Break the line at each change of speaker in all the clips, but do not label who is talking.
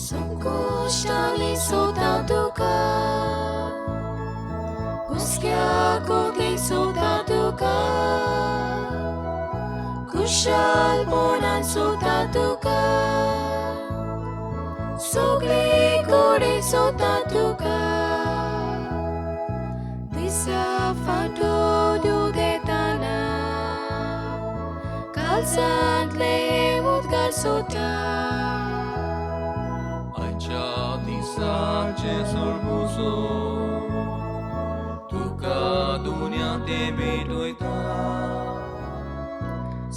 संकुश्टांनी सोदता तुका, हुस्क्या कोती सोदता तुका, खुशालपणान सोदता तुका, सगळे कडेन सोदता तुका. दिसा फाटो देताना कालसांतले उदकार सोदता.
आयच्या दिसाचे सोडबुसो तुका दुनिया ते भेटयता.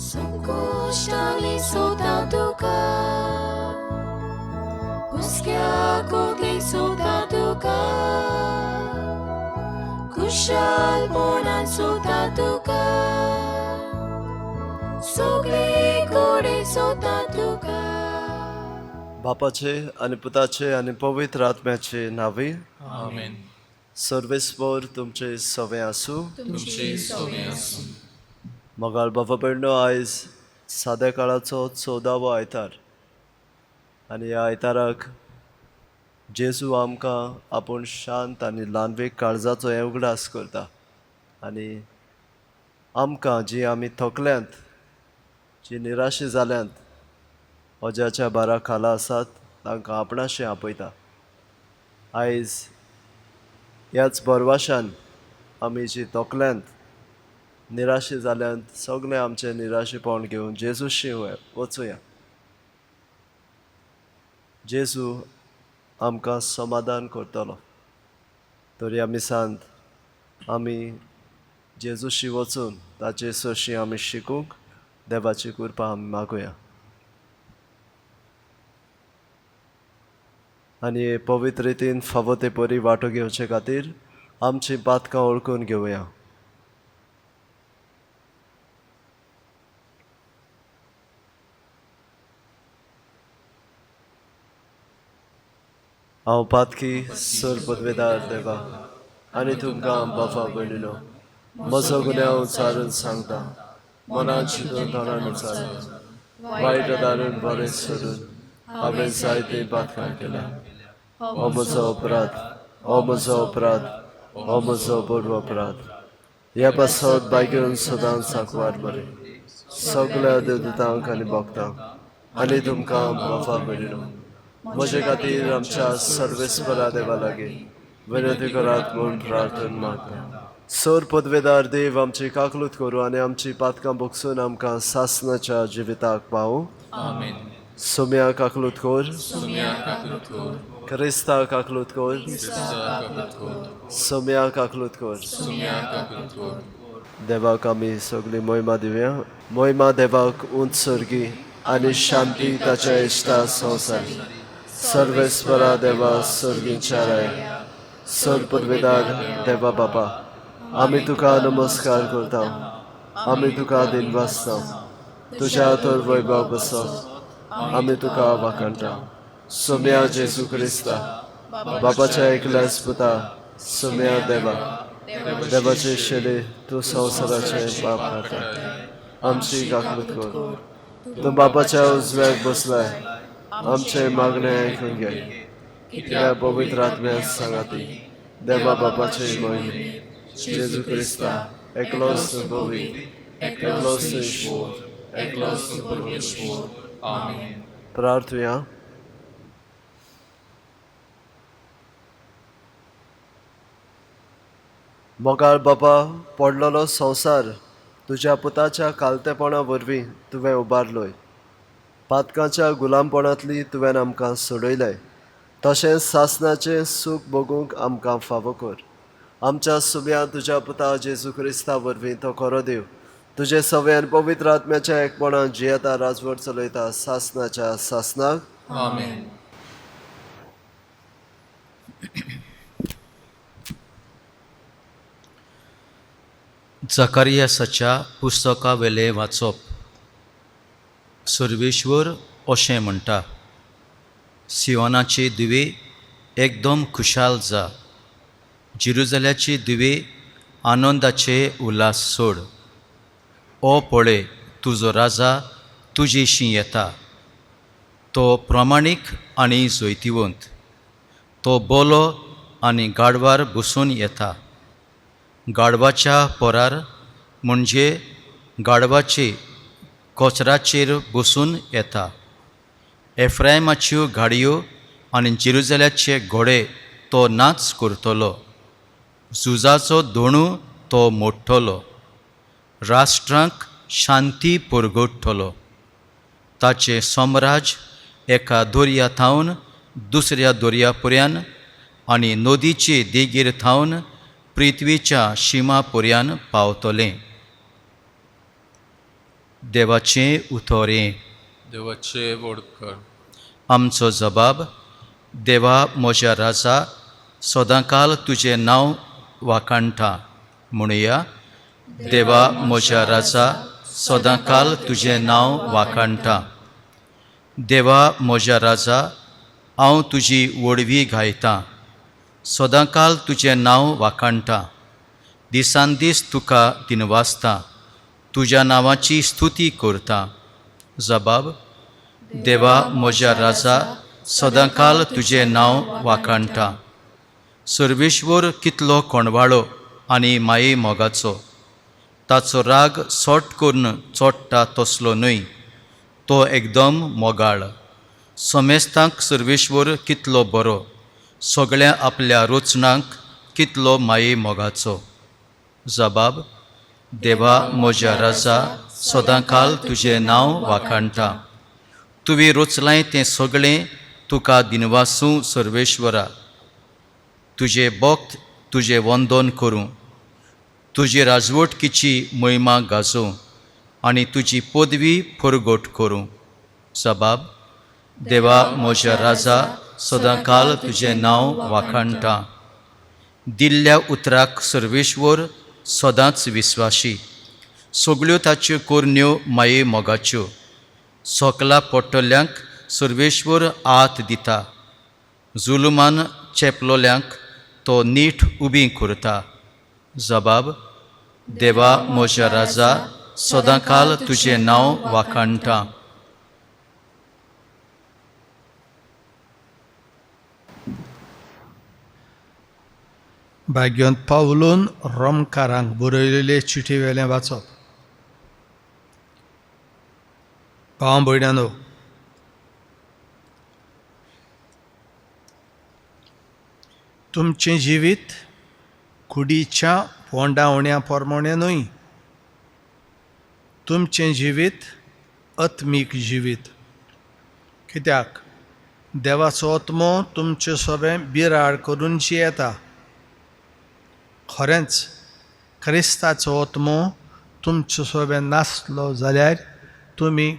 संकुश्टांनी सोदता तुका, हुस्क्या कोती सोदता तुका, खुशालपणान सोदता तुका, सगळे कडेन सोदता तुका.
बापाचे आनी पुताचे आनी पवित्र आत्म्याचे नांवी.
आमेन.
सर्वेस्पर तुमचे सवे आसूं.
तुमचे सवे आसूं.
मोगाळ बाबा भयणो, आयज साद्या काळाचो 14वो आयतार आनी ह्या आयताराक जेजू आमकां आपूण शांत आनी ल्हानवीक काळजाचो हें उगडास करता आनी आमकां जी आमी थकल्यांत, जी निराशी जाल्यांत, अज्याच्या बारा खाला आसात तांकां आपणाशें आपयता. आयज ह्याच बरवाशान आमी जी तोकल्यांत, निराशे जाल्यांत, सगळें आमचें निराशेपण घेवन जेजूशी वचुया. जेजू आमकां समाधान करतलो. तर ह्या मिसांत आमी जेजूशी वचून ताचे सरशी आमी शिकूंक देवाची कृपा आमी मागुया आनी पवित्र रितीन फावो ते परी वांटो घेवचे खातीर आमचीं पातकां वळखून घेवया. हांव पातकी सर पदवेदार देवा आनी तुमकां बाबा भयणीनो म्हजो गुन्यांव उचारून सांगता. मनान चिंतून तोंडान उचारून वायट दारून बरें सोडून हांवें जायते पातकां केल्या. हो म्हजो अपराध, हो म्हजो अपराध, हो म्हजो बरो अपराध. ह्या पासत बायगेवन सदांच साकवार बरें सगळ्या देवदूतांक आनी भक्तांक आनी तुमकां बाबा भयणीनो म्हजे खातीर आमच्या सर्वेस्परा देवा लागीं विनंती करात म्हूण प्रार्थना मागता. सोर पदवेदार देव आमची काकलूत करूं आनी आमची पातकां भोगसून आमकां सासनाच्या जिविताक पावूं.
आमेन.
सोम्या काकलूत कर.
सुम्या काकलूत कर.
क्रिस्ता काकलूत कर.
क्रिस्ता काकलूत कर.
सोम्या काकलूत कर.
सुम्या काकलूत कर.
देवाक आमी सगळी मोहिमा दिवया. मोहिमा देवाक उंच सर्गी आनी शांती ताच्या इश्टा संवसार. सर्वेस्परा देवा सर्गींच्या राय, सर पदवेदार देवा बाबा, आमी तुका नमस्कार करता, आमी तुका दिनवासता. तुज्या तर वैभव बसो आमी तुका वाखाणटा. सोम्या जेजू क्रिस्ता बाबाच्या एकल्याच पुता, सोम्या देवा, देवाचे शेले तूं संवसाराचें पाप हाडटा, आमची काकलूत कर. तूं बापाच्या उजव्याक बसलाय, आमचें मागणें आयकून घे. कित्याक पवित्र आत्म्या सांगाती देवा बापाचे मोहिमे जेजू क्रिस्ता एकलोच पवित्र, एकलोच ईश्वर, एकलोच परमेश्वर.
आमेन.
प्रार्थुया. मोगाळ बाबा, पडलेलो संवसार तुज्या पुताच्या कालतेपणा वरवीं तुवें उबारलोय. पातकाच्या गुलामपणांतली तुवें आमकां सोडयलें. तशेंच सासनाचें सूख भोगूंक आमकां फावो कर. आमच्या सुम्या तुज्या पुता जेजू क्रिस्ता वरवीं, तो खरो देव, तुजे सव्यान पवित्र आत्म्याच्या एकपणान जियेता, राजवट चलयता सासनाच्या सासनाक.
आमेन.
जकारियासाच्या पुस्तकावेलें वाचप. सर्वेश्वर अशें म्हणटा, सियोनाचे दिवे एकदम खुशाल जा, जेरुजाल्याचे दिवे आनंदाचे उल्हास सोड. ओ पळय, तुजो राजा तुजेशी येता, तो प्रमाणीक आनी जैतिवंत. तो बोलो आनी गाडवार बसून येता. गाडवाच्या पोरार म्हणजे गाडवाचे कोचराचेर बसून येता. एफ्रायमाच्यो गाडयो आनी जेरुजाल्याचे घोडे तो नाच करतलो. झुजाचो दोणू तो मोडटलो. राष्ट्रांक शांती परगटतलो. ताचें साम्राज्य एका दर्या थावन दुसऱ्या दर्या पर्यान आनी नदीचे देगेर थावन पृथ्वीच्या शिमा पर्यान पावतलें. देवाचें उतोरें.
देवाचे व्हडकर.
आमचो जबाब. देवा म्हज्या राजा, सदांकाल तुजें नांव वाखाणटा. म्हणुया, देवा म्हज्या राजा, सदांकाल तुजें नांव वाखाणटा. देवा म्हज्या राजा, हांव तुजी वडवी गायतां. सदांकाल तुजें नांव वाखाणटा. दिसान दीस तुका दिनवासता. तुज्या नांवाची स्तुती करता. जबाब. देवा म्हज्या राजा, सदांकाल तुजें नांव वाखाणटा. सर्वेश्वर कितलो कोणवाळो आनी माये मोगाचो. ताचो राग सोट करून चोडटा तसलो न्हय. तो एकदम मोगाळ. समेस्तांक सर्वेश्वर कितलो बरो. सगळ्या आपल्या रचनांक कितलो माये मोगाचो. जबाब. देवा म्हज्या राजा, सदांकाल तुजें नांव वाखाणटा. तुवें रचलाय तें सगळें तुका दिनवासूं सर्वेश्वरा. तुजें भक्त तुजें वंदन करूं. तुजी राजवटकीची महिमा गाजोवं आनी तुजी पदवी परगट करूं. जबाब. देवा म्हज्या राजा, सदांकाल तुजें नांव वाखाणटा. दिल्ल्या उतराक सर्वेश्वर सदांच विस्वाशी. सगळ्यो ताच्यो करण्यो माये मोगाच्यो. सकला पडटल्यांक सर्वेश्वर आत दिता. जुलुमान चेपलोल्यांक तो नीट उबी करता. जबाब. देवा म्हज्या राजा, सदांकाल तुजें नांव वाखाणटा.
भाग्यवंत पावलून रोमकारांक बरयलेले चिठी वेलें वाचप. भाव भयणांनो, तुमचें जिवीत कुडीच्या पोंडावण्या प्रमाणें न्हय. तुमचें जिवीत आत्मीक जिवीत. कित्याक देवाचो आत्मो तुमचे सोबें बिराड करून जियेता. खरेंच क्रिस्ताचो आत्मो तुमचे सोबें नासलो जाल्यार तुमी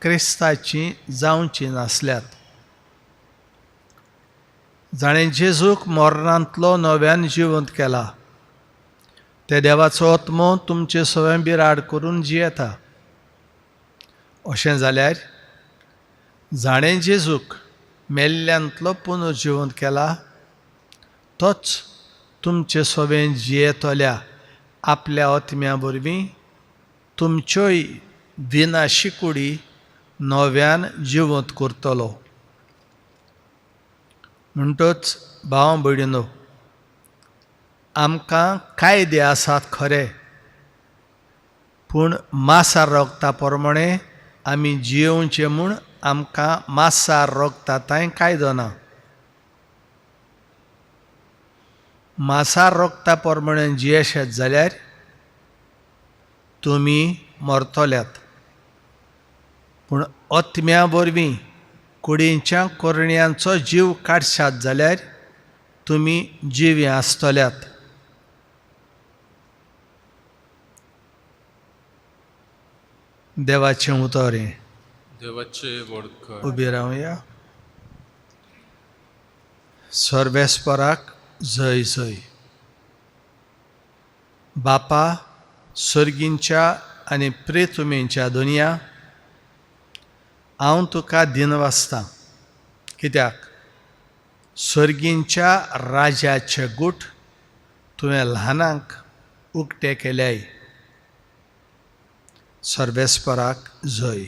क्रिस्ताची जावची नासल्यात. जाणें जेजूक मरणांतलो नव्यान जिवंत केला ते देवाचो आत्मो तुमचे सोबें बिराड करून जियेता. अशें जाल्यार जाणें जेजूक मेल्ल्यांतलो पुनर्जिवंत केला तोच तुमचे सोबें जियेतल्या आपल्या आत्म्या वरवीं तुमच्योय विनाशी कुडी नव्यान जिवंत करतलो. म्हणटच भाव भयणीनो, आमकां कायदे आसात खरे, पूण मासार रोगता प्रमाणे आमी जियोवचें म्हूण आमकां मासार रोगता तांय कायदो ना. मासार रोगता प्रमाणे जियेशेत जाल्यार तुमी मरतल्यात. पूण आत्म्या वरवीं कुडींच्या करण्यांचो जीव काडशात जाल्यार तुमी जिवी आसतल्यात. देवाचें उतर हें.
देवाचे व्हडकर.
उबी रावया. सर्वेस्पराक जय जय. बापा सर्गींच्या आनी प्रेतुमेंच्या दुनिया, हांव तुका दिनवासतां. कित्याक सर्गींच्या राजाचे गूट तुवें ल्हानांक उक्ते केल्याय. सर्वेस्पराक जय.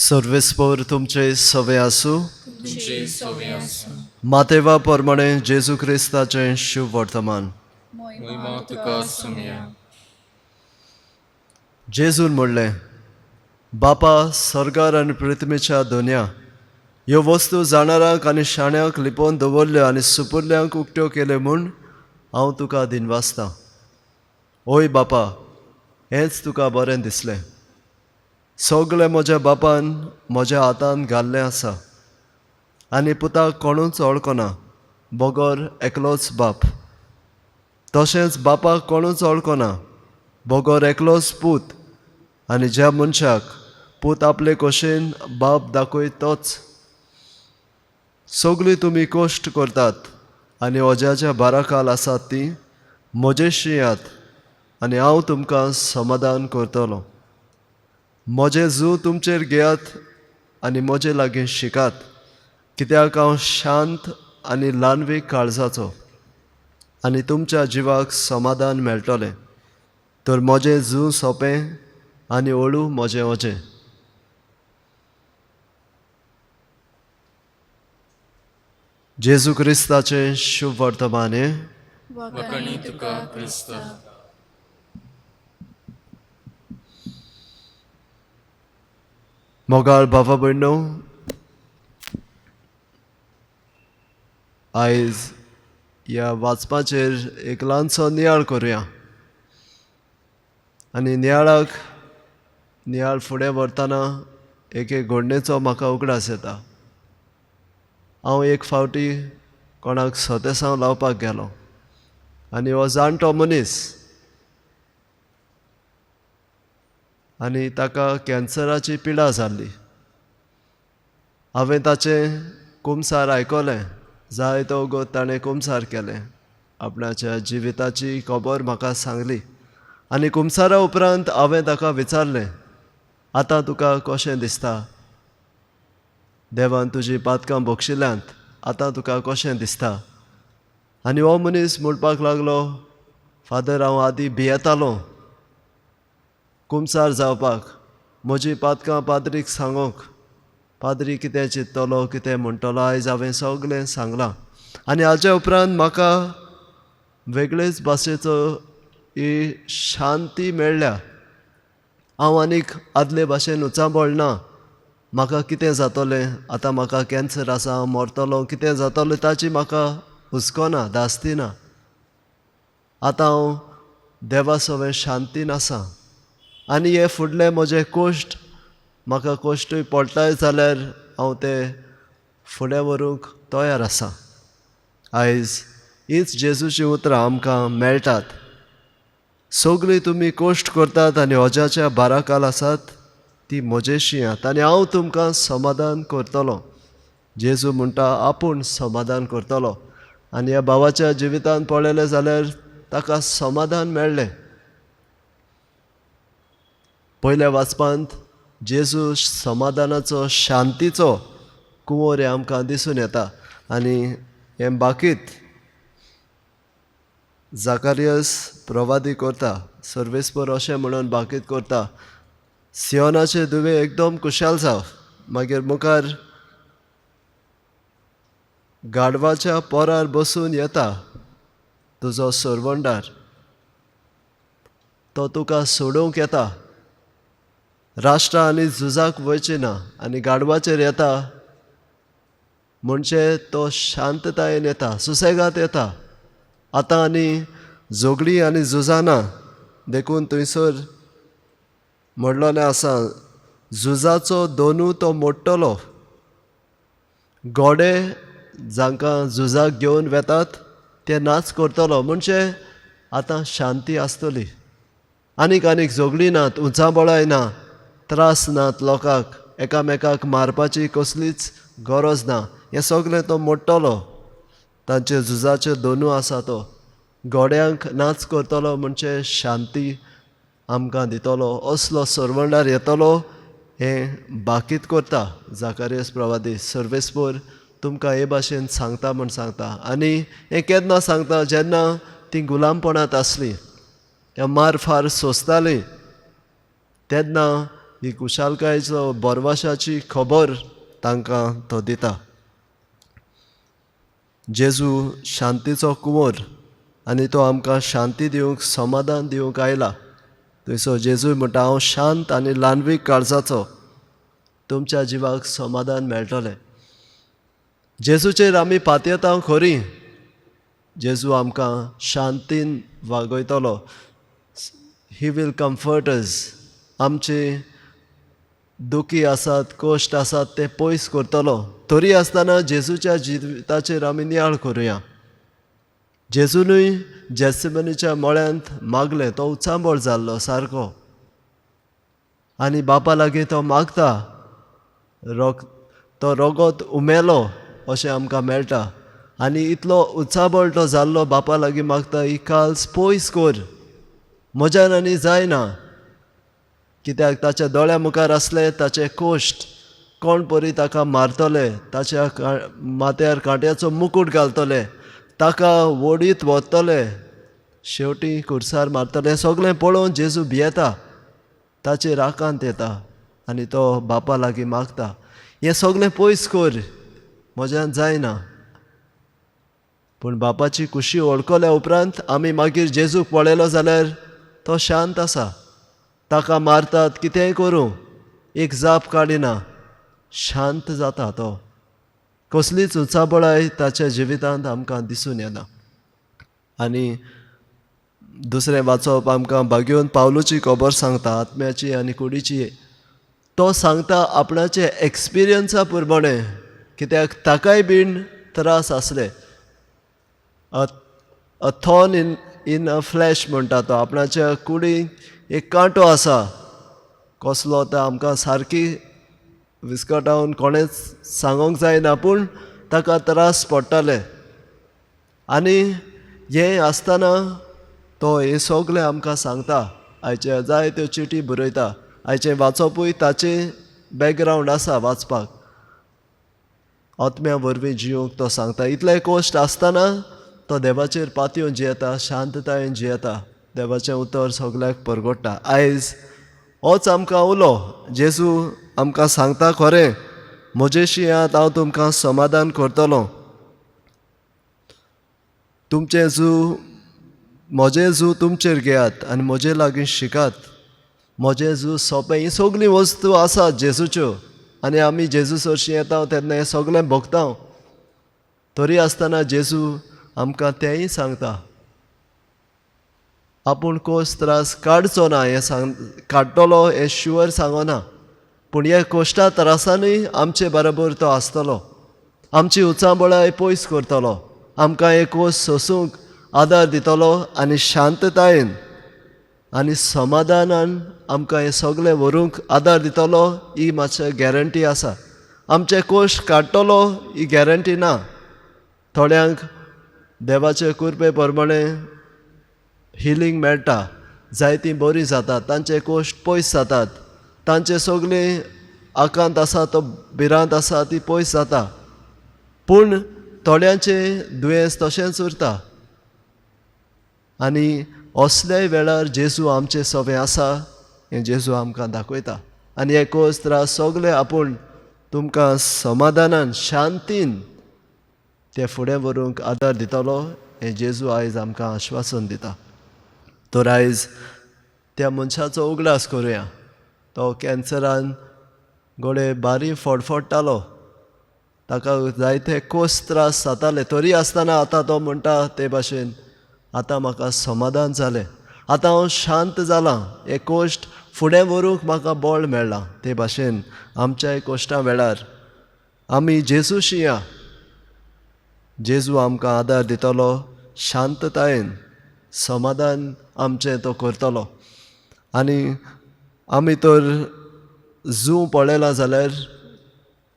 सर्वेस्पोर तुमचे सवे आसूं.
तुमचे सवे आसूं.
मातेवा प्रमाणे जेजू क्रिस्ताचें शुभ वर्तमान.
महिमा तुका सुमया.
जेजून म्हणलें, बापा सर्गार आनी पृथ्वीच्या दोनया ह्यो वस्तू जाणारांक आनी शाण्यांक लिपोवन दवरल्यो आनी सुपुरल्यांक उक्त्यो केल्यो म्हूण हांव तुका दिनवासतां. ओय बापा, हेंच तुका बरें दिसलें. सगळें म्हज्या बापान म्हज्या हातान घाल्लें आसा आनी पुताक कोणूच वळखना बगर एकलोच बाप, तशेंच बापाक कोणूच वळखना बगर एकलोच पूत, आनी ज्या मनशाक पूत आपले कशेन बाप दाखय तोच. सगळीं तुमी कश्ट करतात आनी ओज्याच्या बाराकाल आसात ती म्हजेशी यात आनी हांव तुमकां समाधान करतलो. म्हजें जू तुमचेर घेयात आनी म्हजे लागीं शिकात, कित्याक हांव शांत आनी ल्हानवीक काळजाचो आनी तुमच्या जिवाक समाधान मेळटलें. तर म्हजें जू सोंपें आनी हळू म्हजें ओजें. जेजू क्रिस्ताचें शुभ वर्तमान हें.
वखणी तुका क्रिस्ता.
मोगाळ बाबा भयणो, आयज ह्या वाचपाचेर एक ल्हानसो नियाळ करुया आनी नियाळाक नियाळ फुडें व्हरतना एक एक घडणेचो म्हाका उगडास येता. हांव एक फावटी कोणाक सोतेसांव लावपाक गेलो आनी हो जाणटो मनीस आनी ताका कॅन्सराची पिडा जाल्ली. हांवें ताचें कुमसार आयकलें, जायतो वगत ताणें कुमसार केलें, आपणाच्या जिविताची खबर म्हाका सांगली आनी कुमसारा उपरांत हांवें ताका विचारलें, आतां तुका कशें दिसता? देवान तुजी पातकां बक्षिल्यांत, आतां तुका कशें दिसता? आनी हो मनीस म्हणपाक लागलो, फादर, हांव आदीं भियेतालो कुमसार जावपाक, म्हजी पातकां पाद्रीक सांगोंक, पाद्री कितें चिंततलो कितें म्हणटलो, आयज हांवें सगळें सांगलां आनी हाजे उपरांत म्हाका वेगळेच भाशेचो ही शांती मेळ्ळ्या. हांव आनीक आदले भाशेन उचांबळ ना. म्हाका कितें जातलें, आतां म्हाका कॅन्सर आसा, हांव मरतलो, कितें जातलें ताची म्हाका हुस्को ना, धास्ती ना. आतां हांव देवा सवें शांतीन आसा आनी हे फुडले म्हजे कश्ट, म्हाका कश्टूय पडटाय जाल्यार हांव ते फुडें व्हरूंक तयार आसा. आयज हीच जेजूचीं उतरां आमकां मेळटात. सगळीं तुमी कश्ट करतात आनी ओज्याच्या बाराकाल आसात ती म्हजेशी यात आनी हांव तुमकां समाधान करतलो. जेजू म्हणटा आपूण समाधान करतलो. आनी ह्या भावाच्या जिवितान पळयलें जाल्यार ताका समाधान मेळ्ळें. पयल्या वाचपांत जेजू समाधानाचो, शांतीचो कुंवर हें आमकां दिसून येता आनी हें बाकीत जाकारियस प्रवादी करता, सर्वेस्पर अशें म्हणून बाकीत करता, सियोनाचे दुवे एकदम कुशाल जाव. मागीर मुखार गाडवाच्या पोरार बसून येता तुजो सरवंडार, तो तुका सोडोवंक येता. राष्ट्रां आनी झुजाक वयची ना आनी गाडवाचेर येता म्हणजे तो शांततायेन येता, सुसेगाद येता. आतां आनी झगडीं आनी झुजां ना, देखून थंयसर म्हणलेलें आसा, झुजाचो दोनू तो मोडटलो. गोडे जांकां झुजाक घेवन वेतात ते नाच करतलो. म्हणजे आतां शांती आसतली, आनीक आनीक झगडीं नात, उंचाबळाय ना, त्रास नात लोकांक, एकामेकाक मारपाची कसलीच गरज ना. हें सगळें तो मोडटलो. तांचे झुजाचे दोनू आसा तो गोड्यांक नाच करतलो, म्हणजे शांती आमकां दितलो. असलो सरवंडार येतलो हें बाकीत करता जाकारियस प्रवादी. सर्वेस्पर तुमकां हे भाशेन सांगता म्हूण सांगता. आनी हें केन्ना सांगता? जेन्ना ती गुलामपणांत आसली, ह्या मार फार सोंसताली, तेन्ना ही खुशालकायेचो बरवाशाची खबर तांकां तो दिता. जेजू शांतीचो कुंवर आनी तो आमकां शांती दिवंक, समाधान दिवंक आयला. थंयसर जेजू म्हणटा, हांव शांत आनी ल्हानवीक काळजाचो, तुमच्या जिवाक समाधान मेळटलें. जेजूचेर आमी पातयेता खरी, जेजू आमकां शांतीन वागयतलो. He will comfort us. आमचे दुखी आसात, कश्ट आसात ते पयस करतलो. तरी आसतना जेजूच्या जिविताचेर आमी नियाळ करुया. जेजूनूय जेत्सेमनीच्या मळ्यांत मागलें, तो उचांबळ जाल्लो सारको आनी बापा लागीं तो मागता, तो रोगोत उमेलो अशें आमकां मेळटा. आनी इतलो उचांबळ तो जाल्लो, बापा लागीं मागता, ही काल्स पयस कर, म्हज्यान आनी जायना. कित्याक ताच्या दोळ्या मुखार आसले ताचे कोश्ट, कोण परी ताका मारतले, ताच्या माथ्यार कांट्याचो मुकूट घालतले, ताका वडीत व्हरतले, शेवटी कुर्सार मारतले. सगळें पळोवन जेजू भियेता, ताचेर आकांत येता आनी तो बापा लागीं मागता, हें सगळें पयस कर, म्हज्यान जायना. पूण बापाची खुशी वळखल्या उपरांत आमी मागीर जेजूक पळयलो जाल्यार तो शांत आसा. ताका मारतात, कितेंय करूं, एक जाप काडिना, शांत जाता तो. कसलीच उचाबळाय ताच्या जिवितांत आमकां दिसून येना. आनी दुसरें वाचप आमकां भाग्योवन पावलूची खबर सांगता, आत्म्याची आनी कुडीची. तो सांगता आपणाचे एक्सपिरियन्सा प्रमाणे, कित्याक ताकाय बीन त्रास आसले. A thorn in a flesh म्हणटा तो, आपणाच्या कुडीक एक कांटो आसा, कसलो तो आमकां सारकी विस्कटावन कोणेंच सांगूंक जायना, पूण ताका त्रास पडटाले. आनी हें आसतना तो हें सगळें आमकां सांगता. आयचे जाय त्यो चिटी बरयता, आयचें वाचपूय ताचें बॅकग्रावंड आसा वाचपाक. आत्म्या वरवीं जिवंक तो सांगता. इतले कश्ट आसतना तो देवाचेर पातयेवन जियेता, शांततायेन जियेता, देवाचें उतर सगळ्याक परगट्टा. आयज होच आमकां उलो जेजू आमकां सांगता, खरें म्हजेशी येयात, हांव तुमकां समाधान करतलो. तुमचें जू, म्हजें जू तुमचेर घेयात आनी म्हजे लागीं शिकात. म्हजें जू सोंपें. ही सगळीं वस्तू आसात जेजूच्यो आनी आमी जेजू सरशीं येता तेन्ना हें सगळें भोगता. तरी आसतना जेजू आमकां तेंय सांगता, आपूण कोस त्रास काडचो ना, हें सांग काडटलो हें शुअर सांगना, पूण हे कोश्टा त्रासांनी आमचे बरोबर तो आसतलो, आमची उचांबळाय पयस करतलो, आमकां हे कोस सोसूंक आदार दितलो आनी शांततायेन आनी समाधानान आमकां हें सगळें व्हरूंक आदार दितलो. ही मातशें गॅरंटी आसा. आमचे कोश काडटलो ही गॅरंटी ना. थोड्यांक देवाचे कृपे प्रमाणे हिलींग मेळटा, जायतीं बरीं जातात, तांचे कोश्ट पयस जातात, तांचे सगळीं आकांत आसा तो भिरांत आसा ती पयस जाता. पूण थोड्यांचें दुयेंस तशेंच उरता. आनी असल्याय वेळार जेजू आमचें सवें आसा हें जेजू आमकां दाखयता. आनी हे कोस त्रास सगळे आपूण तुमकां समाधानान शांतीन ते फुडें व्हरूंक आदार दितलो हें जेजू आयज आमकां आश्वासन दिता. तर आयज त्या मनशाचो उगडास करुया. तो कॅन्सरान गोडे बारी फडफडटालो, ताका जायते कोस त्रास जाताले, तरी आसतना आतां तो म्हणटा ते भाशेन, आतां म्हाका समाधान जालें, आतां हांव शांत जालां, हे कोश्ट फुडें व्हरूंक म्हाका बळ मेळ्ळां. ते भाशेन आमच्याय कोश्टां वेळार आमी जेजूशी या, जेजू आमकां आदार दितलो, शांततायेन समाधान आमचें तो करतलो. आनी आमी तर जू पळयलां जाल्यार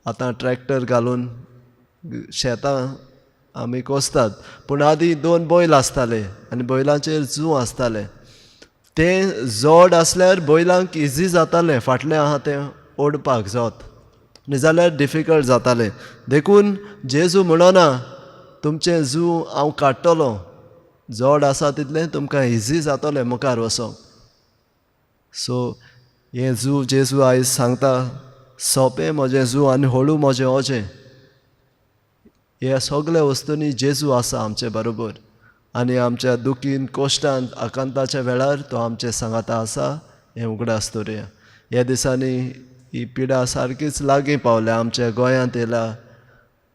आतां ट्रॅक्टर घालून शेतां आमी कोसतात, पूण आदीं दोन बैल आसताले आनी बैलांचेर जू आसताले. तें जोड आसल्यार बैलांक इजी जातालें, फाटलें आहा तें ओडपाक जोत, न्ही जाल्यार डिफिकल्ट जातालें. देखून जेजू म्हणना तुमचें जू हांव काडटलो, जोड आसा तितलें तुमकां इजी जातलें मुखार वचोंक. सो हें जू जेजू आयज सांगता, सोंपें म्हजें जू आनी हळू म्हजें ओजें. ह्या सगल्या वस्तूंनी जेजू आसा आमचे बरोबर आनी आमच्या दुखीन कोश्टान आकांताच्या वेळार तो आमचे सांगाता आसा हें उगडास दवरुया. ह्या दिसांनी ही पिडा सारकीच लागीं पावल्या, आमच्या गोंयांत येयल्या,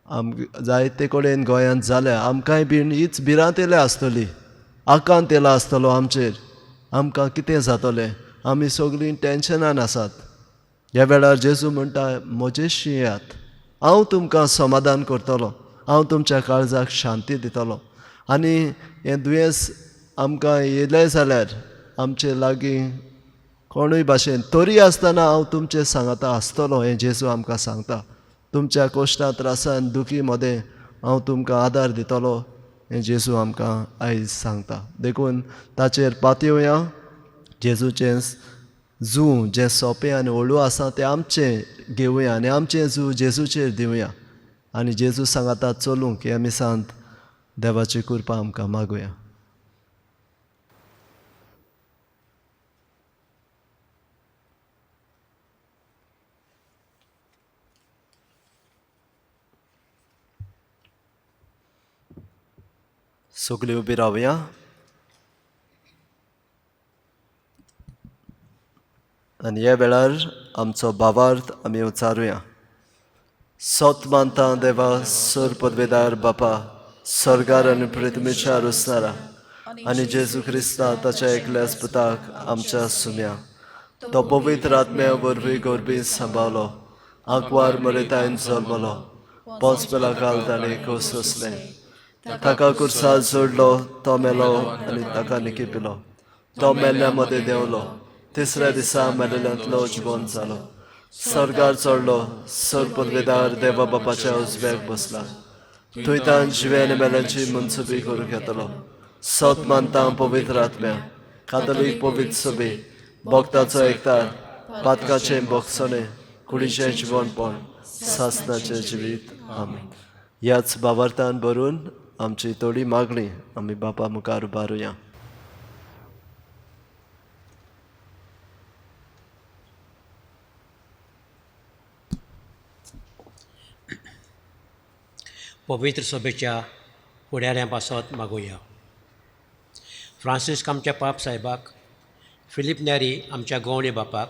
आम जायते कडेन गोंयांत जाल्या. आमकांय बीन हीच भिरांत येयल्या आसतली, आकांत येयला आसतलो आमचेर, आमकां कितें जातलें, आमी सगळीं टेंशनान आसात. ह्या वेळार जेजू म्हणटा, म्हजेशी येयात, हांव तुमकां समाधान करतलो, हांव तुमच्या काळजाक शांती दितलो. आनी हें दुयेंस आमकां येयलें जाल्यार आमचे लागीं कोणूय भाशेन तरी आसतना हांव तुमचे सांगाता आसतलो हें जेजू आमकां सांगता. तुमच्या कोश्टा त्रासान दुखी मदें हांव तुमकां आदार दितलो हें जेजू आमकां आयज सांगता. देखून ताचेर पातयेवया. जेजूचें जू जें सोंपें आनी हळू आसा तें आमचें घेवया आनी आमचें जू जेजूचेर दिवया आनी जेजू सांगाता चलूंक ह्या मिसांत देवाची कृपा आमकां मागुया. सगळीं उबी रावया. आनी ह्या वेळार आमचो भावार्थ आमी उचारुया. सत मानता देवा सर पदवेदार बापा, सर्गार आनी पृथ्वीच्या रुसनारा आनी जेजू क्रिस्ता ताच्या एकल्याच पुताक आमच्या सुम्या, तो पवित्र आत्म्या वरवीं गोरबी सांबाळलो, आंकवार मरेतायन जल्मलो, पोंचपेला काल ताणें कोसोसलें, ताका कुर्सार जोडलो, तो मेलो आनी ताका निकिपिलो, तो मेल्ल्या मदें देंवलो, तिसऱ्या दिसा मेलेल्यांतलो जिवन जालो, सर्गार चडलो, सर पदवेदार देवा बापाच्या उजव्याक बसला, थंय तान जिवे आनी मेल्यांची मनसुबी करूंक येतलो. सत मानता पवित्र आत्म्या, कातोलीक पवित्र सभे, भक्ताचो एकतार, पातकाचें भोगसणें, कुडीचें जिवनपण, सासनाचें जिवीत. आमेन. ह्याच भावार्थान भरून आमची थोडी मागणी आमी बापा मुखार उबारुया.
पवित्र सभेच्या फुडाऱ्यां पासत मागुया. फ्रांसिस्क आमच्या पाप साहेबाक, फिलीप न्यारी आमच्या गवणे बापाक,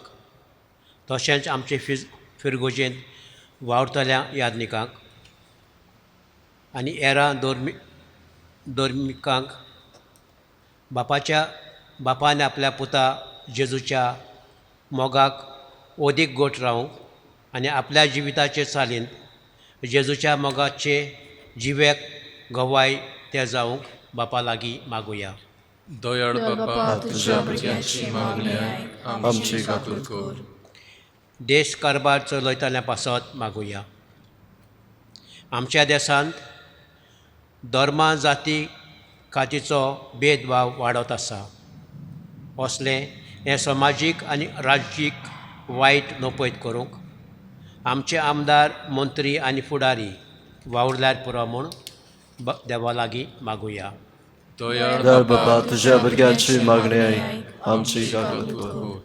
तशेंच आमचे फिरगोजेंत वावुरतल्या यादनिकांक आनी एरा धर्मिकांक बापाच्या बापान आपल्या पुता जेजूच्या मोगाक ओदीक गोट रावंक आनी आपल्या जिविताचे चालींत जेजूच्या मोगाचे जिव्याक गवाय ते जावंक बापा लागीं मागुया.
दयाळ बापा, तुज्या भुरग्यांची मागणी आयक, आमची काकूत कर.
देश कारभार चलयतल्या पासत मागुया. आमच्या देशांत धर्मा जाती कातीचो भेदभाव वाडत आसा. असलें हें समाजीक आनी राज्यीक वायट नपयत करूंक आमचे आमदार, मंत्री आनी फुडारी वावुरल्यार पुरो म्हूण देवा लागीं मागुया.
दयाळ
बापा, तुज्या भुरग्यांची मागणी आयक, आमची काकूत कर.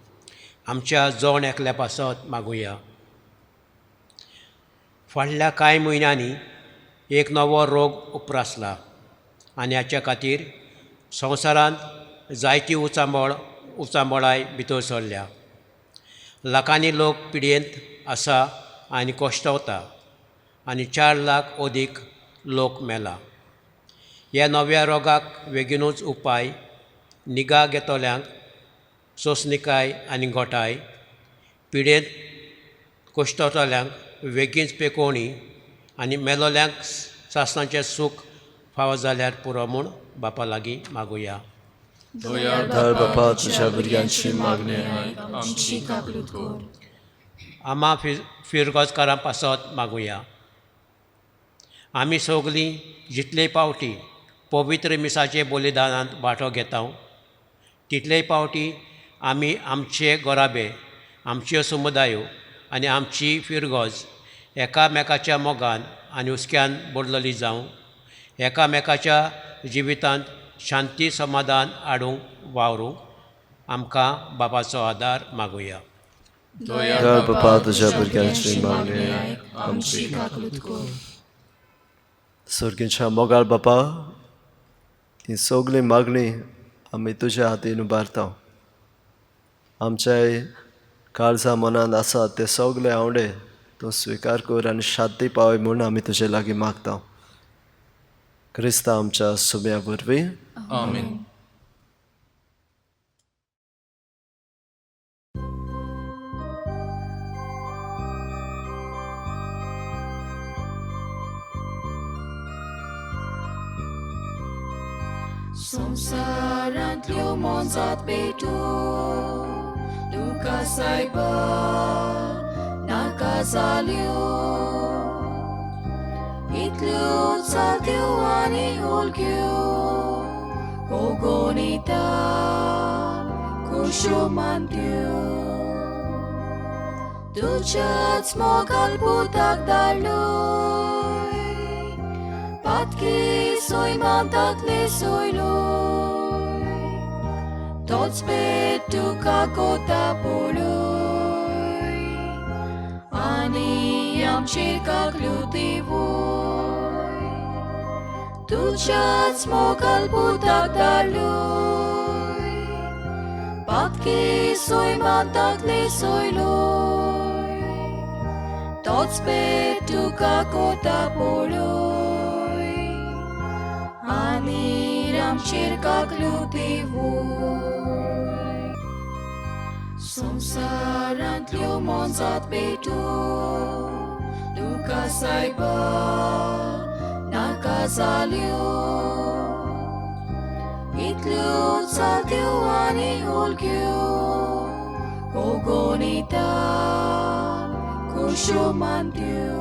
आमच्या जण एकल्या पासत मागुया. फाटल्या कांय म्हयन्यांनी एक नवो रोग उप्रासला आनी हाच्या खातीर संवसारांत जायती उचांबळाय भितर सरल्या. लाखांनी लोक पिडयेंत आसा आनी कश्टवता आनी 4 लाख अदीक लोक मेला. ह्या नव्या रोगाक बेगीनूच उपाय निगा घेतल्यांक सोंसणिकाय आनी घोटाय, पिडेंत कश्टवतल्यांक बेगीनच पेकोवणी आनी मेलोल्यांक सासणाचें सूख फावो जाल्यार पुरो म्हूण बापा लागीं मागुया.
दयाळ
बापा, तुज्या भुरग्यांची मागणी
आयक, आमची काकूत कर.
आमा फिरगजकारां पासत मागुया. आमी सगलीं जितले पावटी पवित्र मिसाचे बलिदानांत वांटो घेता तितलेय पावटी आमी आमचे गोराबे, आमच्यो समुदायो आनी आमची फिरगज एकामेकाच्या मोगान आनी हुस्क्यान बदलली जावं, एकामेकाच्या जिवितांत शांती समाधान हाडूंक वावरूंक आमकां बापाचो आदार मागुया.
दयाळ बापा तुज्या भुरग्यांची मागणी आयक,
आमची काकूत कर.
सर्गीच्या मोगाळ बापा, ही सगळी मागणी आमी तुज्या हातीन उबारता. आमच्याय काळजा मनांत आसात ते सगळे आवडे तूं स्विकार कर आनी शांती पावय म्हूण आमी तुजे लागीं मागता, क्रिस्ता आमच्या सुम्या वरवीं.
आमेन.
संवसारांतल्यो मोनजात पेटू तुका सायबा नाका जाल्यो, इतल्यो चलत्यो आनी उलक्यो ओगोनिता खुश्यो मानत्यो. तुज्याच मोगाल पुताक धाडलोय, पातकी सैमान ताकले सोयलोय, तोच पेट तुका कोता पळय आनी आमचेर काकल्यो दिवय. तुज्याच मोगाल पुताक धाडलोय, पातकी सैमान ताकले सोयलोय, तोच पेट तुका कोता पळय आनी आमचेर काकल्यो दिवय. संवसारांतल्यो मोनजात पेटू तुका सायबा नाका जाल्यो, इतल्यो चलत्यो आनी उलक्यो ओगोनिता खुश्यो मानत्यो.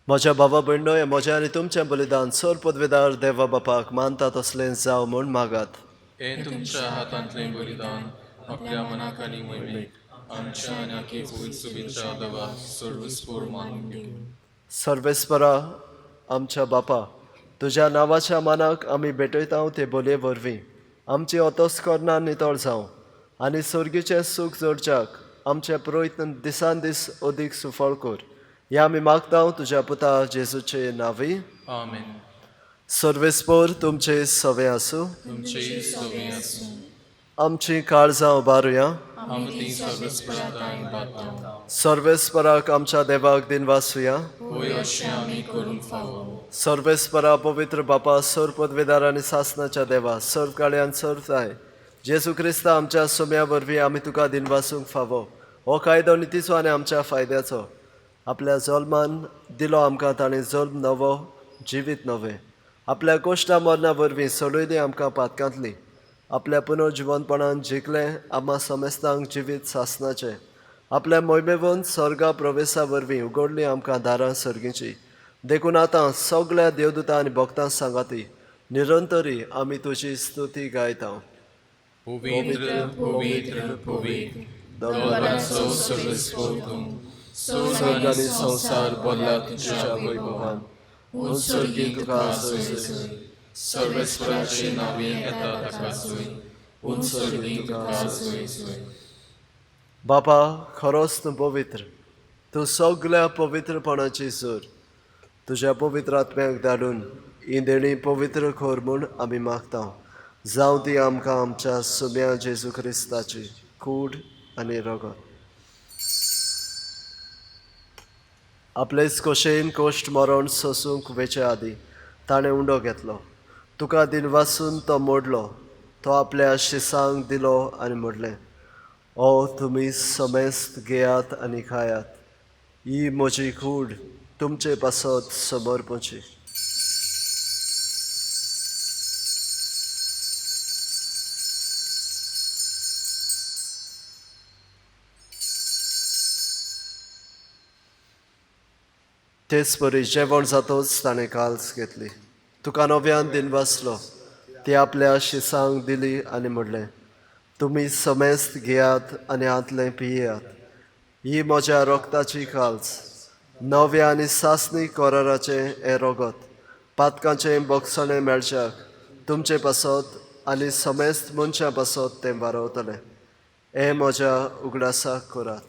म्हज्या भावा भयणो, हें म्हजें आनी तुमचें बलिदान सर पदवेदार देवा बापाक मानता तसलें जावं म्हूण मागात.
हें तुमच्या हातांतलें बलिदान आपल्या मनाक आनी मोहिमेक आमच्या आनी आखी पवित्र सुबीच्या देवा सर्वस्पोर मानून घेवं.
सर्वेस्परा आमच्या बापा, तुज्या नांवाच्या मानाक आमी भेटयता ते बोलये वरवीं आमची अतस्करणां नितळ जावं आनी सर्गीचें सूख जोडच्याक आमचे प्रयत्न दिसान दीस अदीक सुफळ कर. ह्या आमी मागता तुज्या पुता जेजूचे नांवी.
आमेन.
सर्वेस्पोर तुमचे सवे आसूं.
तुमचेय सवे आसूं.
आमची काळजां उबारुया.
आमी ती सर्वस्पराताय बाता.
सर्वेस्पराक आमच्या देवाक दिनवासुया.
होय, अशें आमी करूंक फावो.
सर्वेस्परा पवित्र बापा, सर्व पदवेदार आनी सासनाच्या देवा, सर्व काळयान सर्व ताय जेजू क्रिस्ता आमच्या सुम्या वरवीं आमी तुका दिनवासूंक फावो. हो कायदो नितीचो आनी आमच्या फायद्याचो. आपल्या जल्मान दिलो आमकां ताणें जल्म नवो जिवीत नवें. आपल्या कोश्टा मरणा वरवीं सोडयली आमकां पातकांतली. आपल्या पुनर्जिवनपणान जिखलें आमा समेस्तांक जिवीत सासनाचें. आपल्या मोहिमेवन स्वर्गा प्रवेशा वरवीं उगडली आमकां दारां सर्गीची. देखून आतां सगळ्या देवदूतां आनी भक्तां सांगाती निरंतरी आमी तुजी स्तुती गायता.
पवित्र पवित्र पवित्र दोलांचो सर्वस्पोर तूं, स्वर्ग आनी संवसार बदला तुज्या वैभवान. उत्सर्गी तुका सोय, सर्वेस्पराचे नांवी येता ताका सोय, उत्सर्गी तुका सोय सोय.
बापा, खरोच तूं पवित्र, तूं सगळ्या पवित्रपणाची सूर. तुज्या पवित्र आत्म्याक धाडून ही देणी पवित्र कर म्हूण आमी मागता. जावं ती आमकां आमच्या सुम्या जेजू क्रिस्ताची कूड आनी रगत. आपलेच खोशेन कोश्ट मरण सोसूंक वेचे आदीं ताणें उंडो घेतलो, तुका दिनवासून तो मोडलो, तो आपल्या शिसांक दिलो आनी म्हणलें, ओ तुमी समेस्त घेयात आनी खायात, ही म्हजी कूड तुमचे पासत समर्पची. तेच परी जेवण जातच ताणें काल्स घेतली, तुका नव्यान दिनवासलो, ती आपल्या शिसांक दिली आनी म्हणलें, तुमी समेस्त घेयात आनी हांतलें पियात, ही म्हज्या रक्ताची काल्स, नव्या आनी सासणी कराराचें हें रगत, पातकांचें बोगसणें मेळच्याक तुमचे पासत आनी समेस्त मनशां पासत तें वारवतलें. हें म्हज्या उगडासाक करात.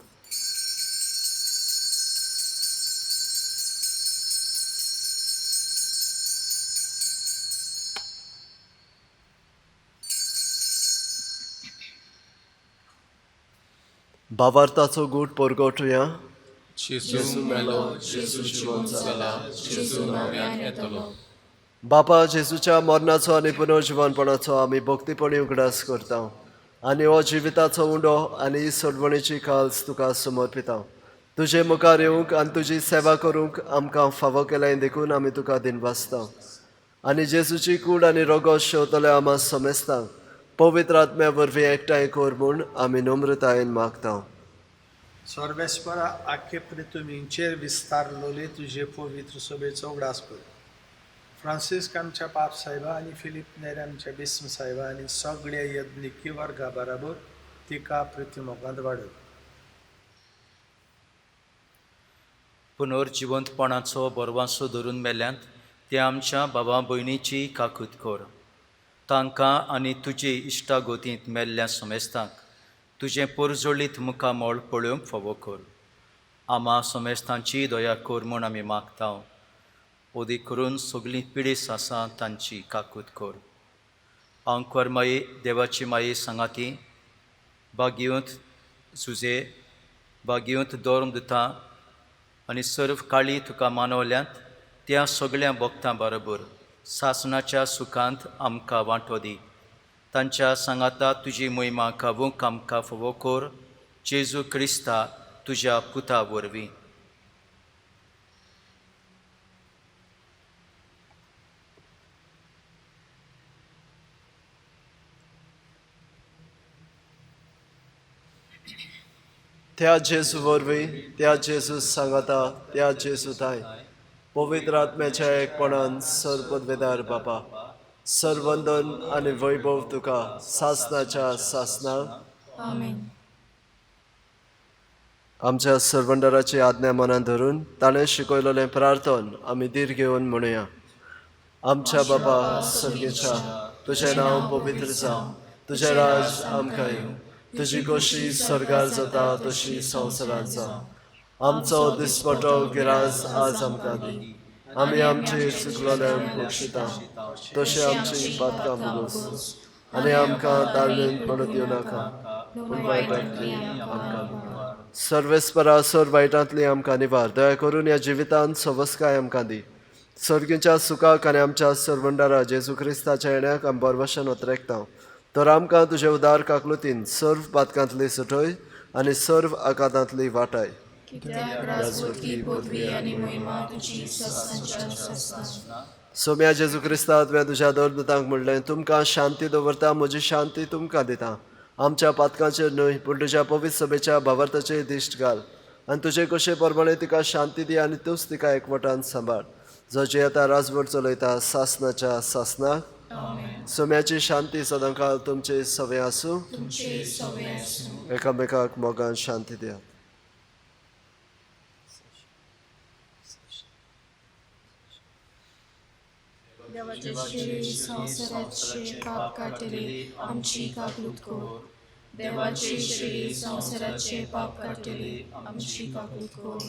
भावार्थाचो गूट परगटुया.
जेजू मेलो, जेजू जिवंत जाला, जेजू नव्यान येतलो.
बापा, जेजूच्या मरणाचो आनी पुनर्जिवनपणाचो आमी भक्तीपणी उगडास करता आनी हो जिविताचो उंडो आनी ही सोडवणेची काल्स तुका समर्पिता. तुजे मुखार येवंक आनी तुजी सेवा करूंक आमकां फावो केलें देखून आमी तुका दिनवासता. आनी जेजूची कूड आनी रोगोस शेवतले आमा समेस्तांक पवित्र आत्म्या वरवीं एकठांय कर म्हूण आमी नम्रतायेन मागता.
सर्वेस्परा आख्खे पृथ्वीचेर विस्तारलोले तुजे पवित्र सभेचो उगडास कर. फ्रांसिस्क आमच्या पाप साहेबा आनी फिलीप नेर आमच्या बिस्म साहेबा आनी सगळ्या यज्ञिकी वर्गा बराबर तिका पृथ्वी वाडय.
पुनर्जिवंतपणाचो बरवासो धरून मेल्यांत ते आमच्या बाबा भयणीची काकूत कर. तांकां आनी तुजे इश्टागोतींत मेल्ल्या समेस्तांक तुजें पोरजोळीत मुखामळ पळोवंक फावो कर. आमा समेस्तांची दया कर म्हूण आमी मागता. ओदी करून सगळीं पिडीस आसा तांची काकूत कर. आंकवार माई देवाची माई सांगाती बागेवंत सुजे बागेवंत धर्म दिता आनी सर्व काळी तुका मानवल्यांत त्या सगळ्या भक्तां बरोबर सासणाच्या सुखांत आमकां वांटो दी. तांच्या सांगाता तुजी मोहिमा गावूंक आमकां फावो कर. जेजू क्रिस्ता तुज्या पुता वरवीं.
त्या जेजू वरवीं, त्या जेजू सांगाता, त्या जेजू थांय पवित्र आत्म्याच्या एकपणान सर्वपदवेदार बापा, सर्वंदन आनी वैभव तुका सासनाच्या सासनाक.
आमेन.
आमच्या सर्वंडराची आज्ञा मनान धरून ताणें शिकयलेलें प्रार्थन आमी धीर घेवन म्हणुया. आमच्या बाबा सर्गेच्या, तुजें नांव पवित्र जावं, तुजें राज आमकां येवं, तुजी खोशी स्वर्गार जाता तशी संवसारांत जावं. आमचो दिसपटो गिरास आज आमकां दी. आमी आमचे चुकलोल्यांक बक्षिता तशें आमची पातकां भोगोस आनी आमकां ताळमेन पडत येवं नाका, पूण वायटांतली आमकां निवार. सर्वेस्परा सर वायटांतली आमकां निवार. दया करून ह्या जिवितांत सवस्काय आमकां दी. सर्गीच्या सुखाक आनी आमच्या सर्वंडारा जेजू क्रिस्ताच्या येण्याक आमी बरवशन ओतरेकता. तर आमकां तुजे उदार काकलुतीन सर्व पातकांतली सुटय आनी सर्व आकातांतली वाटाय. सोम्या जेजू क्रिस्ता, तुवें तुज्या दरदूतांक म्हणलें, तुमकां शांती दवरता, म्हजी शांती तुमकां दिता. आमच्या पातकांचेर न्हय पूण तुज्या पवित्र सभेच्या भावार्थाचेर दिश्ट घाल आनी तुजे कशे प्रमाणे तिका शांती दी आनी तूंच तिका एकवटान सांबाळ, जो जियेता राजवट चलयता सासनाच्या सासनाक. सोम्याची शांती सदांकाळ तुमचे सवे आसूं. एकामेकाक मोगान शांती दियात.
देवाचे संवसाराचे पाप काडटले आमची काकूत कर. देवाचे श्री संवसाराचे पाप काडटले आमची काकूत कर.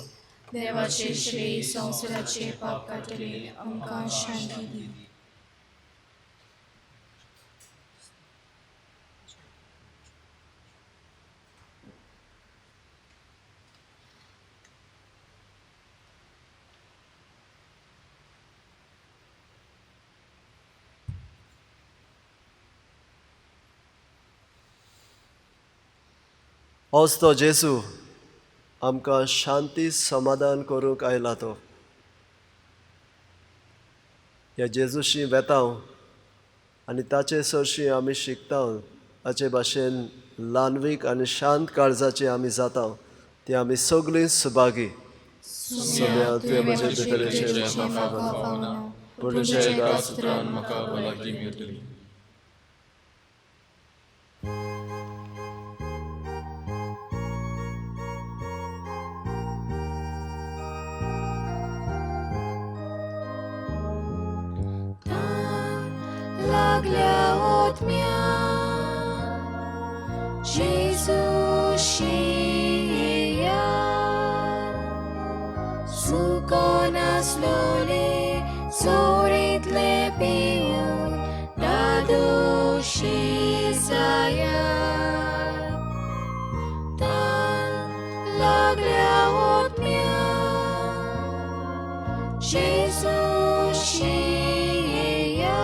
देवाचे श्री संवसाराचे पाप काडटले आमकां शांती दी.
होच तो जेजू आमकां शांती समाधान करूंक आयला. तो ह्या जेजूशी वेता आनी ताचे सरशी आमी शिकता. ताचे भाशेन ल्हानवीक आनी शांत काळजाची आमी जाता. ती आमी सगळीं सुभागी. सोम्या, तुवें म्हजे भितरेचेर म्हाका
फावना,
पूण
पूण
तुज्या
तुज्या
एका
एका उतरान म्हाका भलायकी मेळटली.
लागल्या ओतम्या जेजू शिया सुको नासलोले सोरीतले पिवन दादोशी जाया तान लागल्या ओतम्या जेजू शिया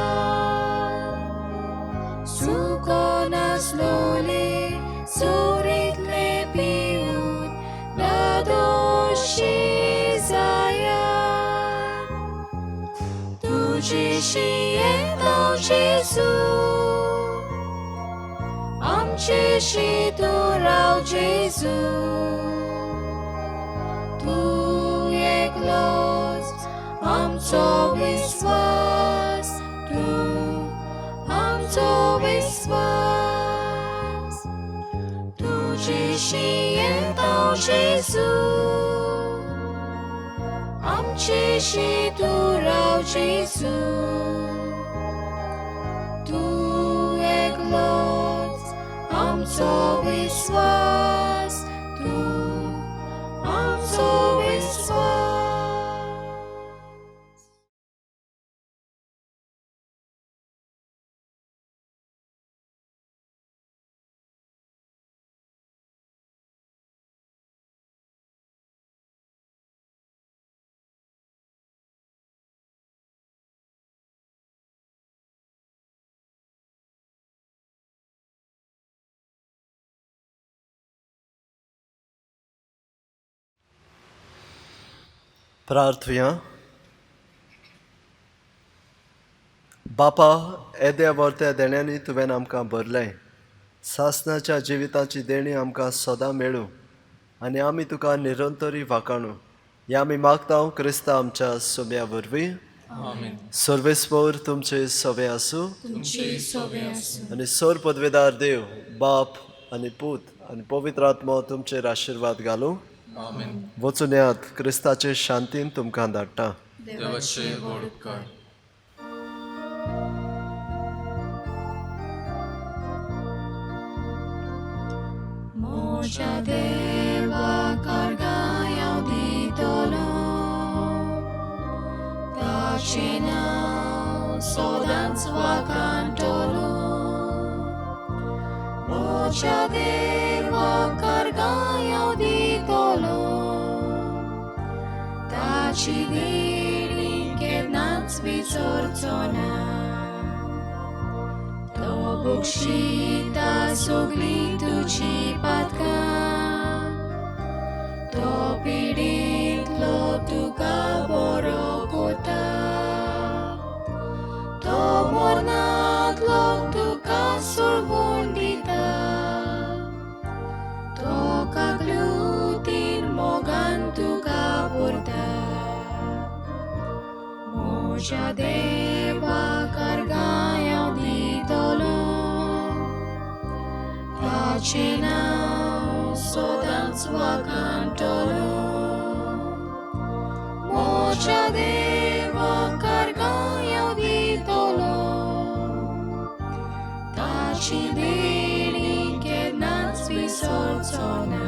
सुको नासलोले सोरीतले पिवन दादोशी जाया तुझे शियेतो जेजू आमचे तूं राव जेजू तूं एकलोच आमचो विस्वास तूं आमचो विस्वास तुझे शियेतो जेजू आमचे तूं राव जेजू तूं एकलोच आमचो विस्वास तूं आमचो विस्वास.
प्रार्थुया. बापा, येद्या व्हरत्या देण्यांनी तुवें आमकां भरलें. सासणाच्या जिविताची देणी आमकां सदां मेळूं आनी आमी तुका निरंतरी वाखाणू. ह्या आमी मागता क्रिस्ता आमच्या सोम्या वरवीं.
आमेन.
सर्वेस्पोर तुमचे सवे आसूं.
तुमचे सोबे आसूं.
आनी सोर पदवेदार देव बाप आनी पूत आनी पवित्र आत्मो तुमचेर आशिर्वाद घालूं.
आमेन.
वचून येयात. क्रिस्ताचे शांतीन तुमकां धाडटा.
देवाचे व्हड उपकार.
म्हज्या देवा कारगांव दितलो ताचें नांव सदांच वाखाणटलो. म्हज्या देवा कारगांव दितलो ताची देणी केन्नाच विसरचो ना. तो बक्षिता सगळीं तुजी पातकां तो पिडींतलो तुका बरो कोता तो मरणांतलो तुका सोडवून दिता तो काकलुतीन मोगान तुका पुरता. म्हज्या देवा कारगांव दितलो ताचें नांव सदांच वाखाणटलो. म्हज्या देवा कारगांव दितलो ताची देणी केन्नाच विसरचो ना.